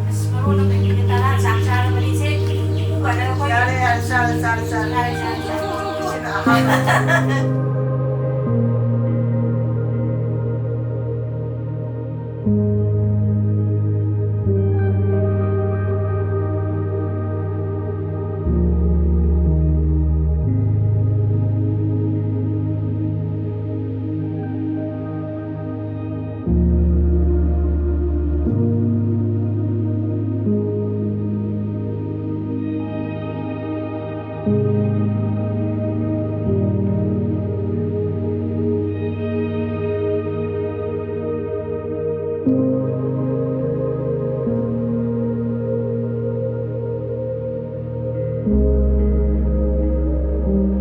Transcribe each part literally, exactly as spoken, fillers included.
ꯑꯁ, ꯃꯔꯣꯟ ꯑꯃ ꯂꯩꯈꯤꯗꯦ, ꯇꯔꯥ ꯆꯥꯛ ꯆꯥꯔꯕꯅꯤꯁꯦ꯫ ꯌꯥꯔꯦ, ꯌꯥꯔꯦ, ꯆꯥꯔꯦ, ꯆꯥꯔꯦ, ꯆꯥꯔꯦ꯫ ꯌꯥꯔꯦ, ꯆꯥꯔꯦ, ꯆꯥꯔꯦ꯫ ꯁꯤꯅ ꯑꯍꯥꯟꯕ꯫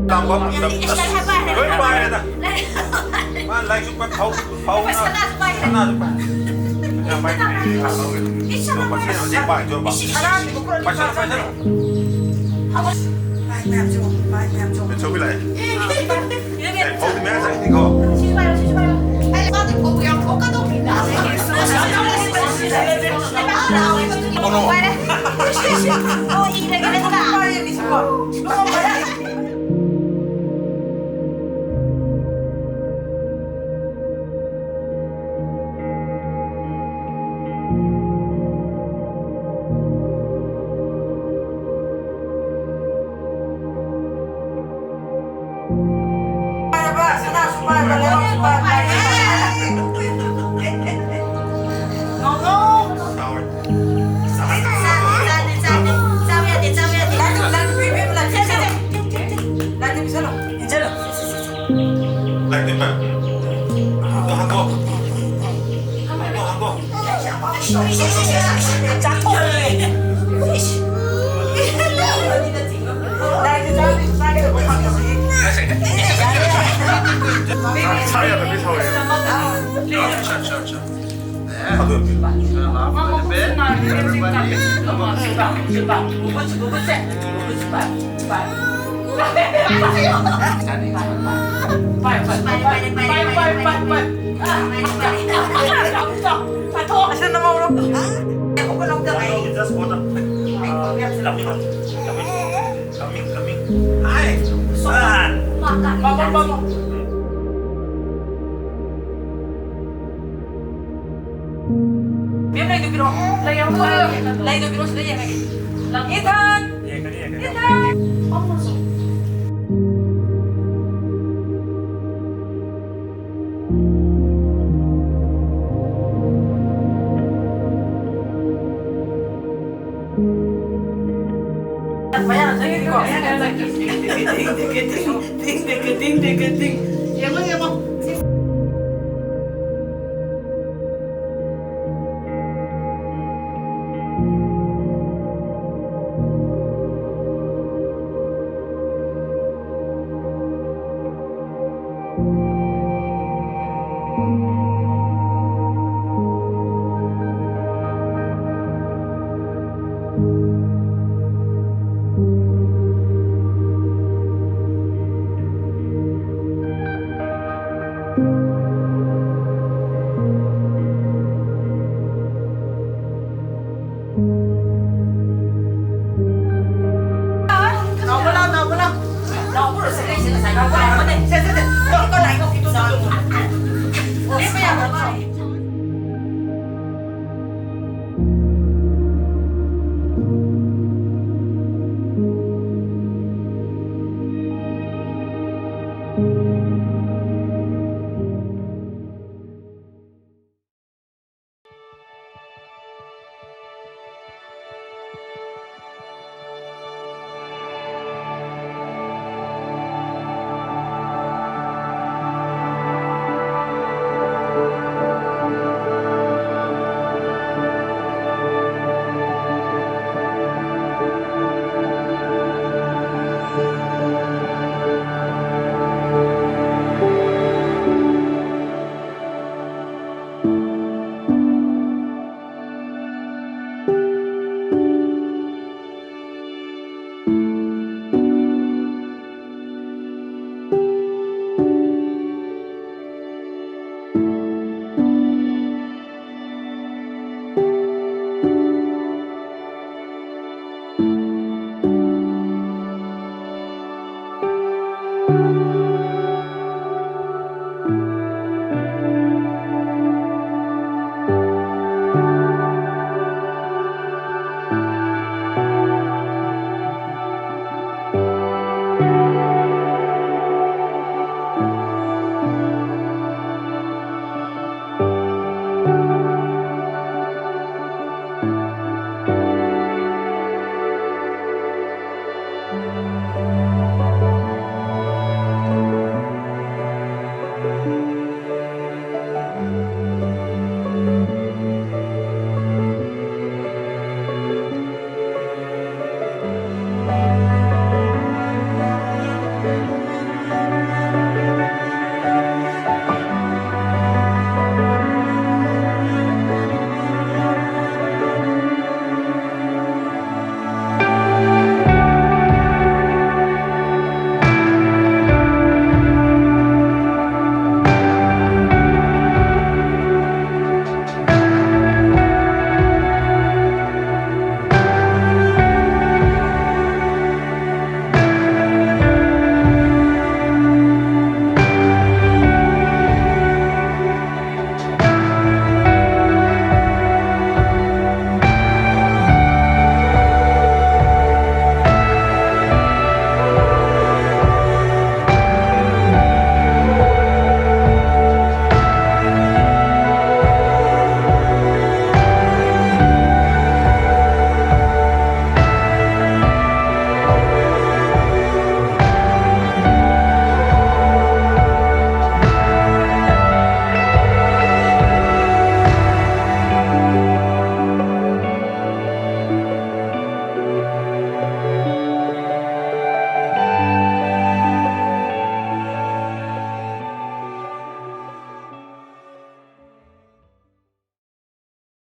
ꯂꯥꯡꯕꯝ ꯂꯣꯏ ꯄꯥꯏꯔꯦꯗ꯫ ꯃꯥ ꯂꯥꯏꯔꯤꯛꯁꯨ ꯄꯥꯏ, ꯐꯥꯎ-, ꯐꯥꯎꯅ ꯁꯅꯥꯁꯨ ꯄꯥꯏ꯫ ꯁꯅꯥꯁꯨ ꯄꯥꯏ꯫ ꯄꯩꯁꯥ ꯄꯥꯏꯗ꯭ꯔꯗꯤ ꯂꯥꯛꯑꯔꯣꯏ꯫ ꯏꯁ, ꯁꯅꯥ ꯄꯥꯏ꯫ ꯄꯩꯁꯥ ꯍꯧꯖꯤꯛ ꯄꯥꯏꯗ꯭ꯔꯣ? ꯁꯅꯥꯁꯤꯕꯨ ꯄꯨꯔꯥ ꯄꯩꯁꯥ ꯄꯥꯏꯁꯥ꯫ ꯄꯥꯏ ꯃꯌꯥꯝꯁꯦ ꯌꯦꯡꯉꯣ, ꯄꯥꯏ ꯃꯌꯥꯝꯁꯦ ꯌꯦꯡꯉꯣ꯫ ꯂꯦꯟꯊꯣꯛꯄꯤ ꯂꯥꯛꯑꯦ꯫ ꯑꯦ, ꯑꯦ, ꯐꯧꯗꯤ ꯃꯌꯥꯝ ꯆꯪꯉꯤꯀꯣ꯫ ꯁꯤꯁꯨ ꯄꯥꯏꯔꯣ, ꯁꯤꯁꯨ ꯄꯥꯏꯔꯣ꯫ ꯑꯩ ꯃꯥꯗꯤ ꯐꯧ ꯌꯥꯝ ꯊꯣꯛꯀꯗꯧꯕꯅꯤꯅ꯫ ꯀꯣꯅꯣ꯫ ꯄꯥꯏꯔꯦ꯫ ꯑꯣ, ꯏꯔꯒꯦ ꯅꯠꯇ꯭ꯔꯥ? ꯄꯥꯏꯔꯦ, ꯃꯤꯁꯨꯀꯣ꯫ ꯆꯥꯊꯣꯛꯑꯦ꯫ ꯏꯁ꯫ ꯂꯥꯏꯒꯤ ꯆꯥꯛ ꯆꯥꯒꯗꯕ ꯐꯪꯗꯕꯒꯤ꯫ ꯁꯥ ꯌꯥꯗꯕꯒꯤ ꯁꯥꯎꯔꯦ꯫ ꯃꯥ ꯃꯈꯨꯠꯁꯨ ꯅꯥꯔꯦ꯫ Everybody. Just water. Coming, coming, coming. Hi, son. ꯃꯦꯝ, ꯂꯩꯗꯨ ꯄꯤꯔꯛꯑꯣ꯫ ꯂꯩ ꯌꯥꯎꯕ꯭ꯔꯣ? ꯂꯩꯗꯨ ꯄꯤꯔꯛꯑꯣ, ꯁꯤꯗ ꯌꯦꯡꯉꯒꯦ꯫ ꯏꯊꯟ! ꯌꯦꯡꯒꯅꯤ, ꯌꯦꯡꯒꯅꯤ꯫ ꯏꯊꯟ! ꯐꯝꯃꯣ ꯁꯨꯝ꯫ ꯃꯌꯥ ꯆꯪꯉꯤꯀꯣ? ꯃꯌꯥ ꯆꯪꯉꯤ꯫ ꯇꯤꯡ, ꯇꯤꯡ, ꯇꯤꯡ, ꯇꯤꯡ꯫ ꯌꯦꯡꯉꯣ, ꯌꯦꯡꯉꯣ꯫ ꯅꯥꯎꯕ ꯂꯥꯎ, ꯅꯥꯎꯕ ꯂꯥꯎ꯫ ꯅꯥꯎꯕ ꯔꯣꯁꯟ ꯂꯩꯁꯦ ꯉꯁꯥꯏ ꯅꯥꯎꯕ ꯂꯥꯎꯕꯅꯦ꯫ ꯁꯦ, ꯁꯦ, ꯁꯦ꯫ ꯂꯦꯞꯄ ꯌꯥꯕ꯭ꯔꯣ?